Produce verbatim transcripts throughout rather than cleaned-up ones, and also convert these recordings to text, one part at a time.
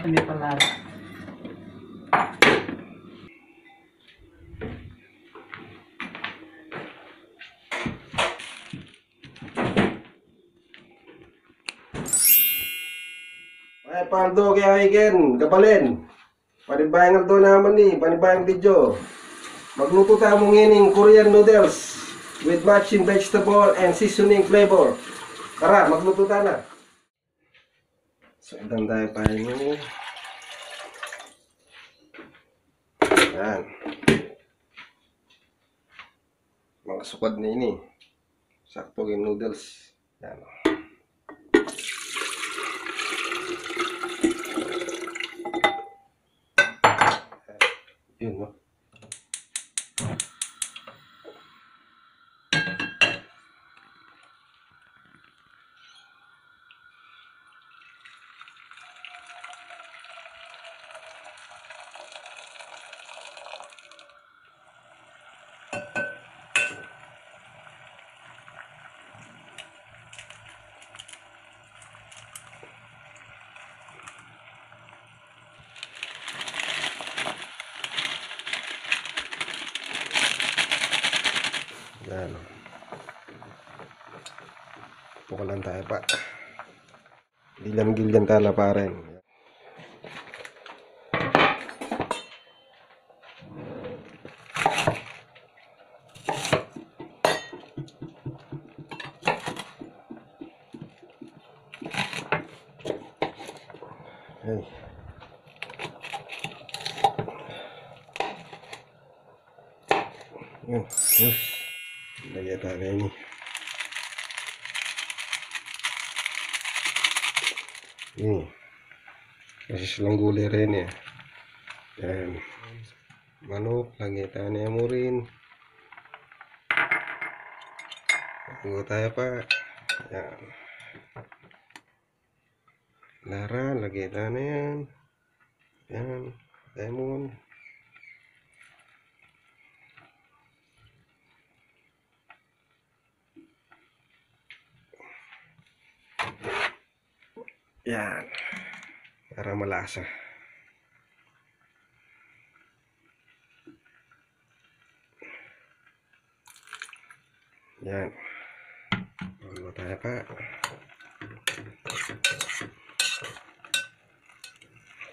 May palad. Ay, paldo kaya iken, kapalin. Panibayang aldo naman ni, panibayang video. Magluto tamu ngening Korean noodles with matching vegetable and seasoning flavor. Tara, magluto ta na. So, itan tayu pa ini. Yan. Mga sukad na ini. Saktu king noodles. Yan, o. Yun, no? Yan. Pukulan tayu pa. Gilyan-gilyan ta la, pare. Ay. Yun, yun. Lagyan tayu ini. Ini. Kasi silang gulay rin, e. Yan. Manuk, lagyan tayu ini mu rin. Bago tayu pa. Yan. Lara, lagyan tayu na yan. Yan. Lemon. Yan. Para malasa. Yan. Bago tayu pa.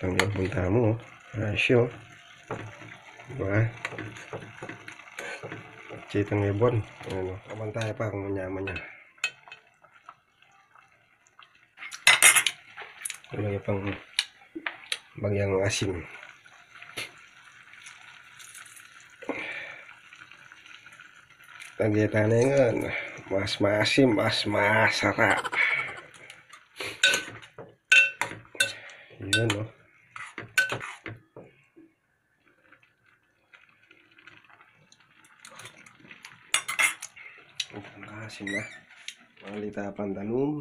Tanggal pun tamu, o. Ay, sure. Diba? Citang ibon. Ayan, o. Abang tayu pa kung manya-manya. Lagyan pang bagyang asin. Lagyan tayu na yan. Mas maasim, mas masarap. Yun, o. Ang asin na. Malita pang danum.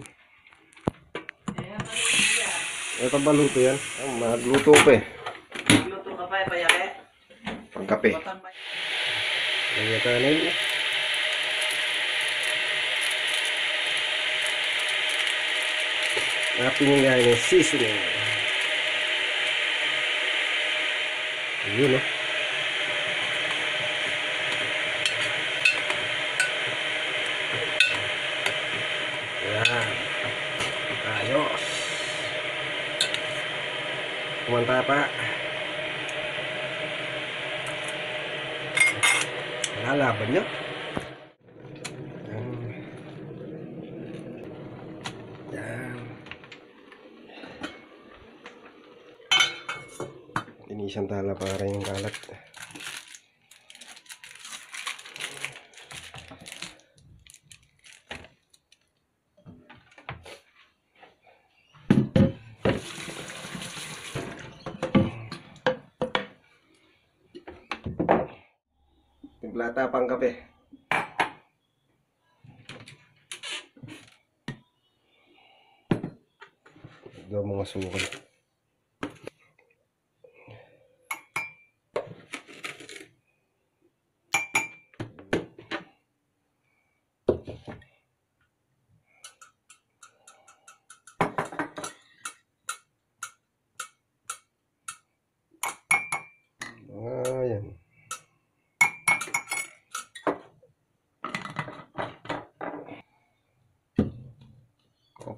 E, pabaluto yan. Ah, magluto pa e. Magluto ka pa e, payake. Pangkape. Lagyan tayu na ini. Napininggan ini seasoning. Yun, o. Yan. Ayos. Kumanta pa. Lalaban nyo. Yan. Yan. Linisan ta la para yung kalat. Timpla ta pang kape. Dua mung asukal.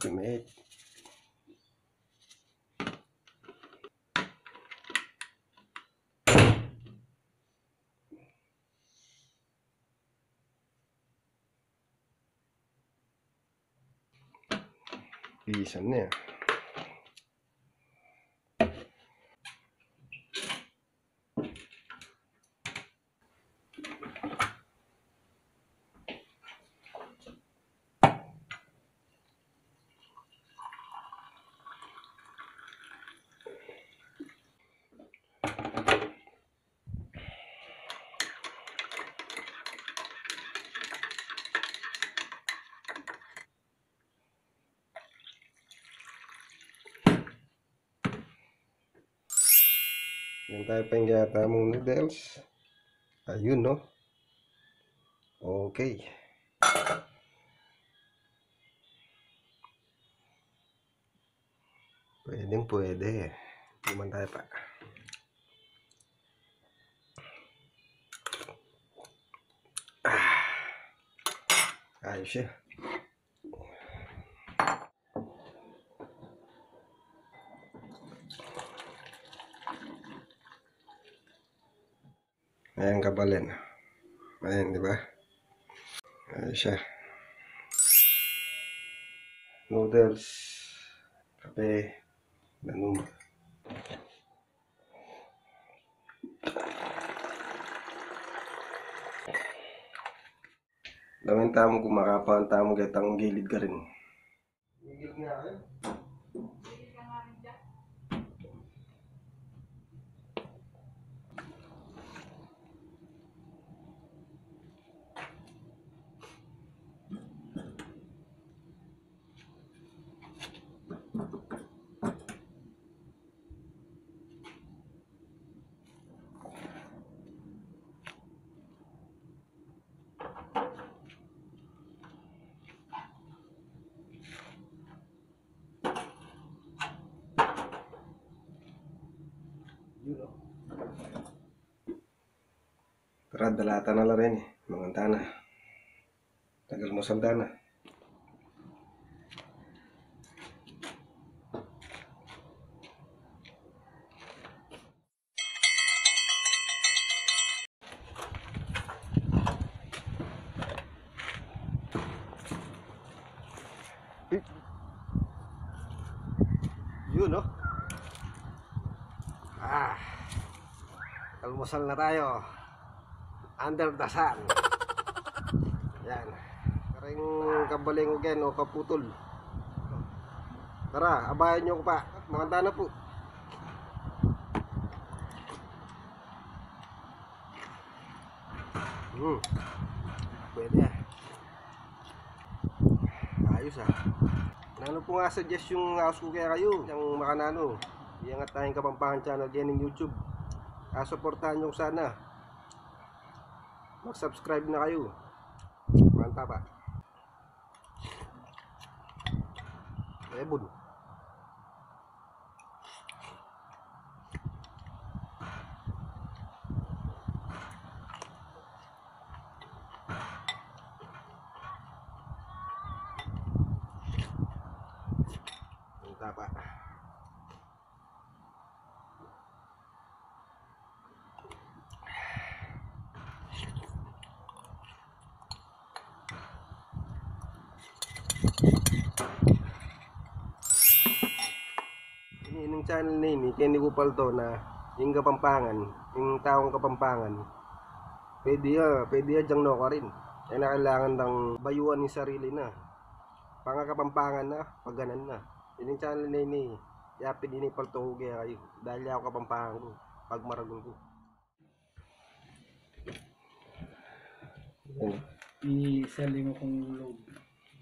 Estimate. Bisan na ya. Yan tayo pa yung yata mong noodles. Ayun, no? Okay. Pwedeng pwede. Tikman tayo pa. Ah. Ayos siya. Ayan, kabalen. Ayan, di ba? Ayan siya. Noodles, kape, danum. Lawen tamu, kumakapan tamu ketang gilid karin. Tara, dalatan na la rin e. Mangan ta na. Tagal mo sanda na. Yun, no? Ah, almusal na tayo. Under the sun. Yan. Karing kabaling ugen o kaputol. Tara, abayan nyo ko pa. Mangan ta na pu. Hmm. Pwede a. Ayos a. Nanu pung suggest ing aus ku kekayu, yang makananu, iyangat taya ing Kapampangan channel kening YouTube. Suportahan nyo ku sana. Mag-subscribe na kayu. Mantap a. Ebun. Mantap a. Ini, ining channel na ini, keni ku palto na ing Kapampangan, ing taung Kapampangan. Pwede ya, pwede ya dyang nukarin. E na kailangan dang bayuan ing sarili na. Pangakapampangan na, paganan na. Ining channel na ini, yapin ini palto ku kekayu. Dahil ya ku Kapampangan ku, pagmaragun ku. Ini, sali mu kung load.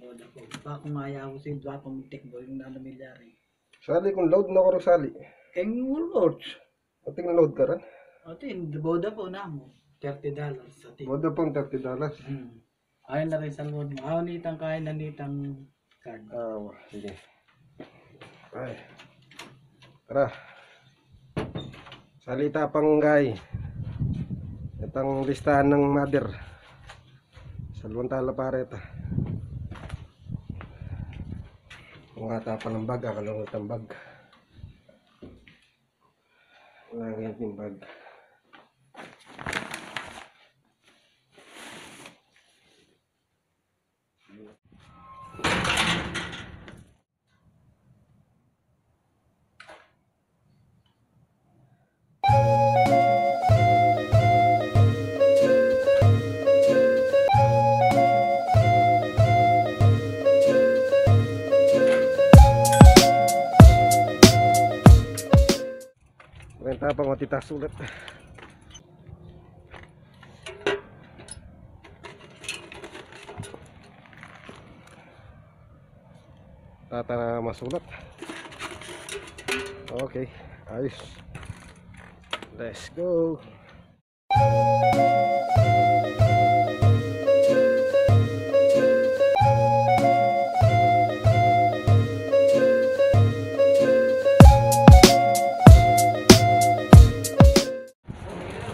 Vodafone. Ba kung ayaw ku si Vodafone, tek bo yung nanu milyari. Sali kung load na ko rin sali. Keng Woolworths. Atin load karin? Atin, Vodafone na mu. Thirty dollars atin. Vodafone, thirty dollars. Hmm. Ayun na rin sa load mu. Awa nitang kain na nitang card. Awa, sige. Ay. Tara. Sali ta pang gay. Itang listahan ng mother. Salwan ta la pare ta. Mukha ta pa ng bag, akala ko tambag. Wala nga yung timbag. Renta pa, matita sulat. Tata na masulat. Okay, ayos. Let's go.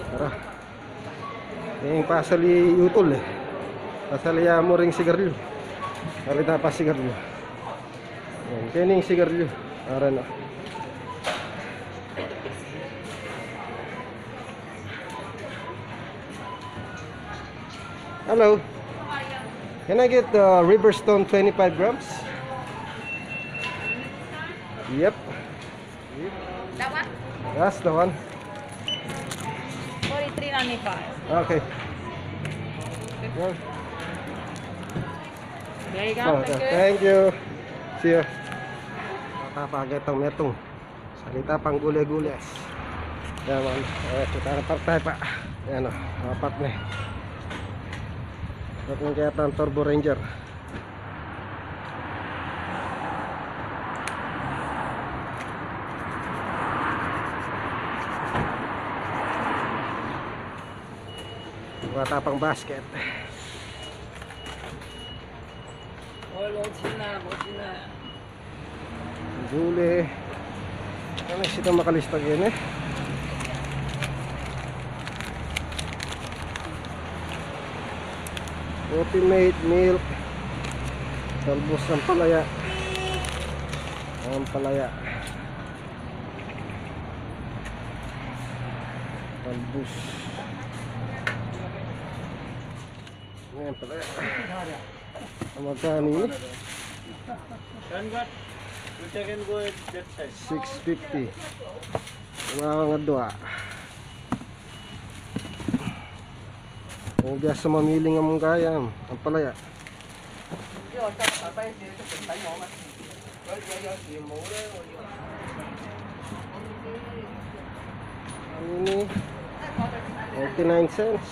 Tara. Ing pasal i utol e. Pasal i amu ring sigarilyo. Salita pa sigarilyo. Yan, kaya ning sigarilyo. Ara na. Hello. Can I get the Riverstone twenty-five grams? Yep. That one? That's the one. Forty-three ninety-five. Okay. Well, there you go. Oh, thank you. Thank you. See you. Papakita metung. Salita pang gule-gules. Yan, man. Eh, kita na partay pa. Yan o, apat na. Apat na kaya ang Turbo Ranger. Bata pang basket. Gule. Ano sita makalista gini? Coffee mate, milk. Talbos ng palaya. Ang palaya. Talbos. Ayan pala. Magkano yun? Six fifty. Wala kang adwa. Kung biya sa mamiling among kaya, ang palaya. Ini, forty-nine cents.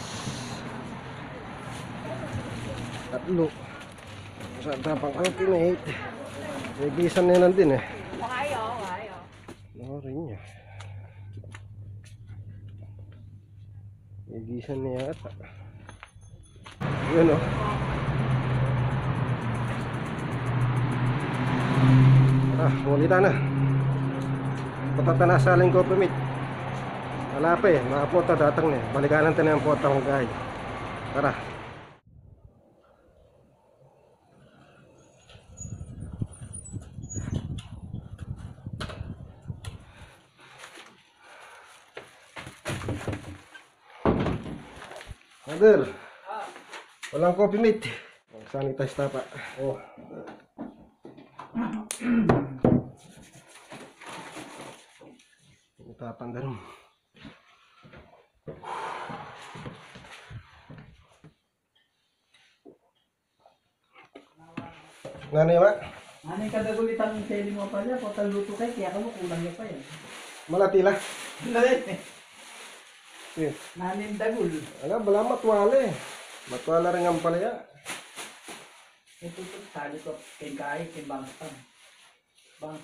Tatlo. Sa tapang Coffee Mate. May bisan na nandin e. Ano rin niya? May bisan na yata. Yun o. Ah, mulita na. Patata na sa aling Coffee Mate. Wala pa e, mga pota datang na e. Balikan na natin ang pota kung kaya. Tara. Brother, walang Coffee Mate. Sanitize ta pa. O. Ita pandarum. Ngana ya, Ma? Ngana ya, kadagulit ang seli mo pa niya, pota luto kay, kaya ka mo, kulang ya pa yan. Malati la. Ngana ya. Sige. Ngana ya dagul. Ala, bala matwale. Matwale rin ang palaya. Ito po, sabi ko, kay Kai, kay Bangsan.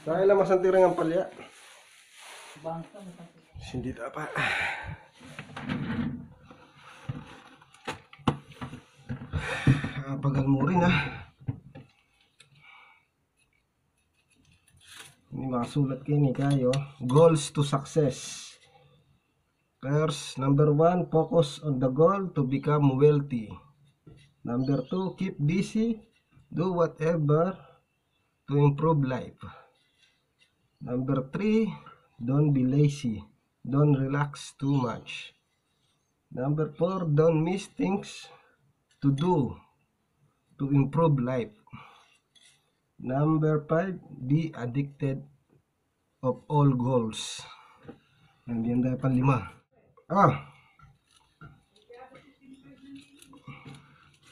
Dahil lang masanti rin ang palya. Sindi ta pa. Ah, pagal mo rin, ah. Ini masulat kayo ni kayo. Goals to success. First, number one, focus on the goal to become wealthy. Number two, keep busy. Do whatever to improve life. Number three, don't be lazy. Don't relax too much. Number four, don't miss things to do to improve life. Number five, be addicted of all goals. Yan, yan tayo panlima. Ah.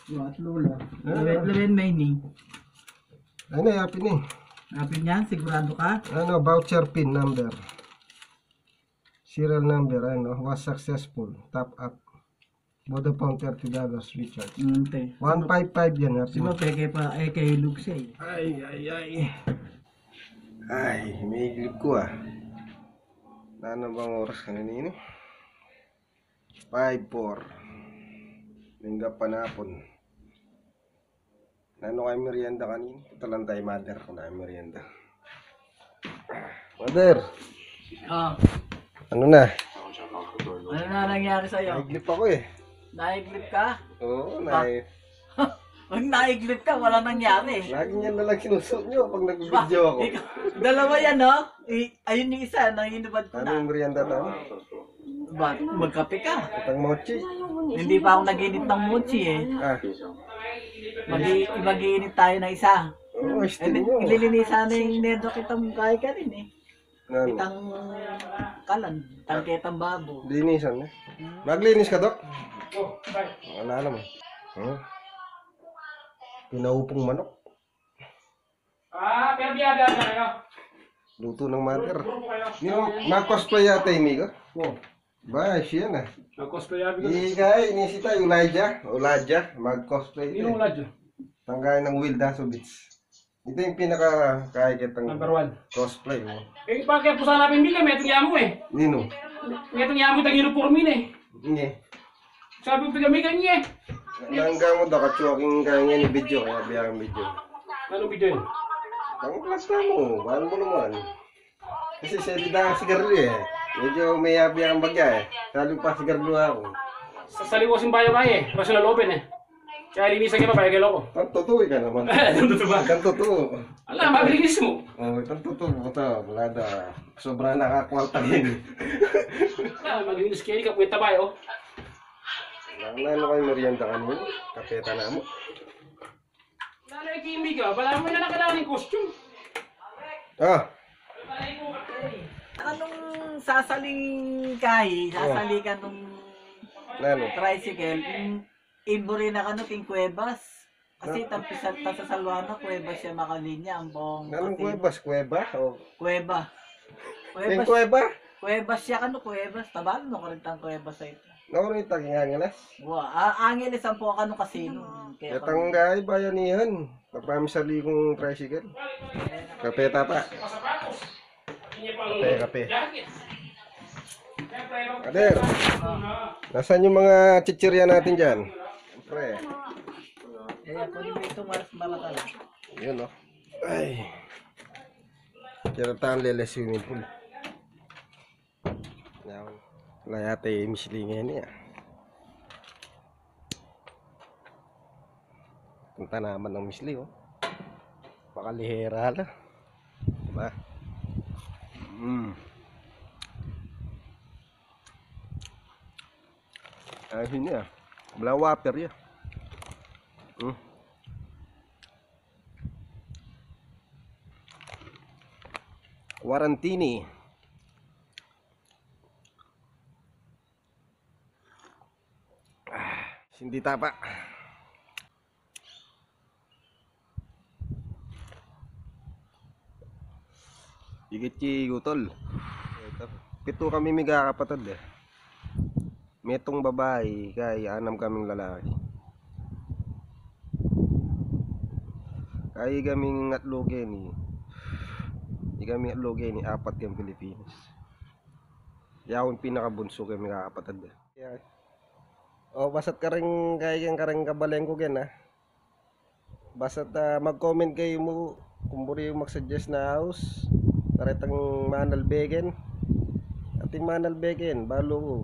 Lawen, lawen, may ni. Ano, yapin ni? Yapin yan, sigurado ka? Ano, voucher pin number. Serial number, ano, was successful. Top up. Vodafone thirty dollars recharge. Mm, te. One five five yan, yapin. Sino, peke pa, eh, kay Luke siya, eh. Ay, ay, ay. Ay, may iglip ko, ah. Nanu bang oras kanina ini? Five four. Mingga panapon. Nanu kaya merienda kanina? Punta lang tayo, mother, kung nanu merienda. Mother! Ah. Ano na? Ano na nangyari sa'yo? Naiglip ako eh. Naiglip ka? Oo, ba- nai- Pag naiglip ka, wala nangyari. Lagi niyan nalang sinusuot niyo pag nagbibideo ako. Ikaw, dalawa yan, no? I- ayun yung isa, nanginubad ko na. Anong merienda tayo? Ba, magkape ka. Itang mochi. Hindi pa ako nag-init ng mochi eh. Ah. Mag-i- mag-iinit tayo ng isa. Oo, steam mo. Ililinisan na yung nerdo kitang kaya ka rin eh. Nanu? Itang kalan, itang ketang babo. Linisan eh. Hmm. Naglinis ka, Dok? Wala naman. Huh? Pinaupong manok. Ah, pero biyada na kayo. Luto ng mother. Grupo kayo. Yung mag-cosplay yata yung Mika. Oo. Ba, siya na. Mag-cosplay yata. Ika, inisita, Elijah. Elijah, mag-cosplay. Ninong Elijah? Tanggayan ng Will Dasovich. Ito yung pinaka kaya kitang number one cosplay mo. Eh, bakit po sana pimili? May itong yamo eh. Nino? May itong yamo, itong uniforme na eh. Hindi. Sabi ko, pigamigan niya eh. Nangga mo daw, katsuaking kaya niya ni video, kaya biyang video. Anong video yun? Ang plasta mo, bahal mo naman. Kasi sa edad na sigarilyo eh. Medyo may abi ang bagya eh. Sali pa sigarilyo ako. Sa saliwa simbayo kaya eh. Rasyonal open eh. Kaya linisan kita, bayag loko. Tan totoo ka naman. Tan totoo ba? Tan totoo. Ala, maglinis mo. Oh, tan totoo. Puta, wala da. Sobra na kakwalta yun. Ala, maglinis kayo, di ka puwenta ba, oh? Nanu kayo merienda kanina? Kape ta na mo. Wala na yung Kimi ka. Wala mo na nakadaan yung costume. Ah. Anong sasaling kay? Oh. Sasali ka nung nanu? Tricycle. Yung inburi na kanu king Cuevas. Kasi na- tampisal, tasasalwa na Cuevas siya makalinya ang buong. Nanung kasi Cuevas? Cueva? O Cueva. King Cuevas. Cueva? Cuevas siya kanu, Cuevas. Tabalan mo ka rin tang Cuevas ay ito. Naurita king Angeles? Wa, a, Angeles ang po kanu kasi nung kaya itang kami. Gay bayanihan. Pagpamisali kong tricycle. Kape, tata. Kape, kape. Kader, nasaan yung mga chichirya natin dyan? Siyempre. Eh, ako yung may tumalas malakal. Yun, no? Ay. Kira tayo lele swimming pool. Yan. Wala yata yung Miss Lee ngayon eh. Punta naman ng Miss Lee, oh. Pakalihera la. Diba? Mm. Ayos yun eh. Wala water yun. Mm. Quarantini. Ah, sindi tapa. Igit ki gutol. Pitu kami migakapatad eh. Metung babai, kay anam kaming lalaki. Kay kaming atlu keni. Ikaming atlu keni, apat keng Pilipinas. Yaun pinakabunsu keng migakapatad eh. O, basta't karing, kay keng karing kabaleng ku ken, ha. Basta't, ah, mag-comment kayu mu, kung buri yu mag-suggest na aus, karetang manalbe ken. Ating manalbe ken, balu ku.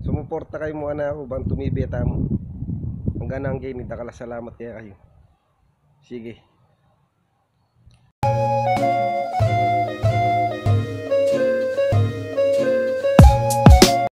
Sumuporta kayu mu, anak ku, bang tumibe tamu. Anggang keni, dakal a salamat kekayu. Sige.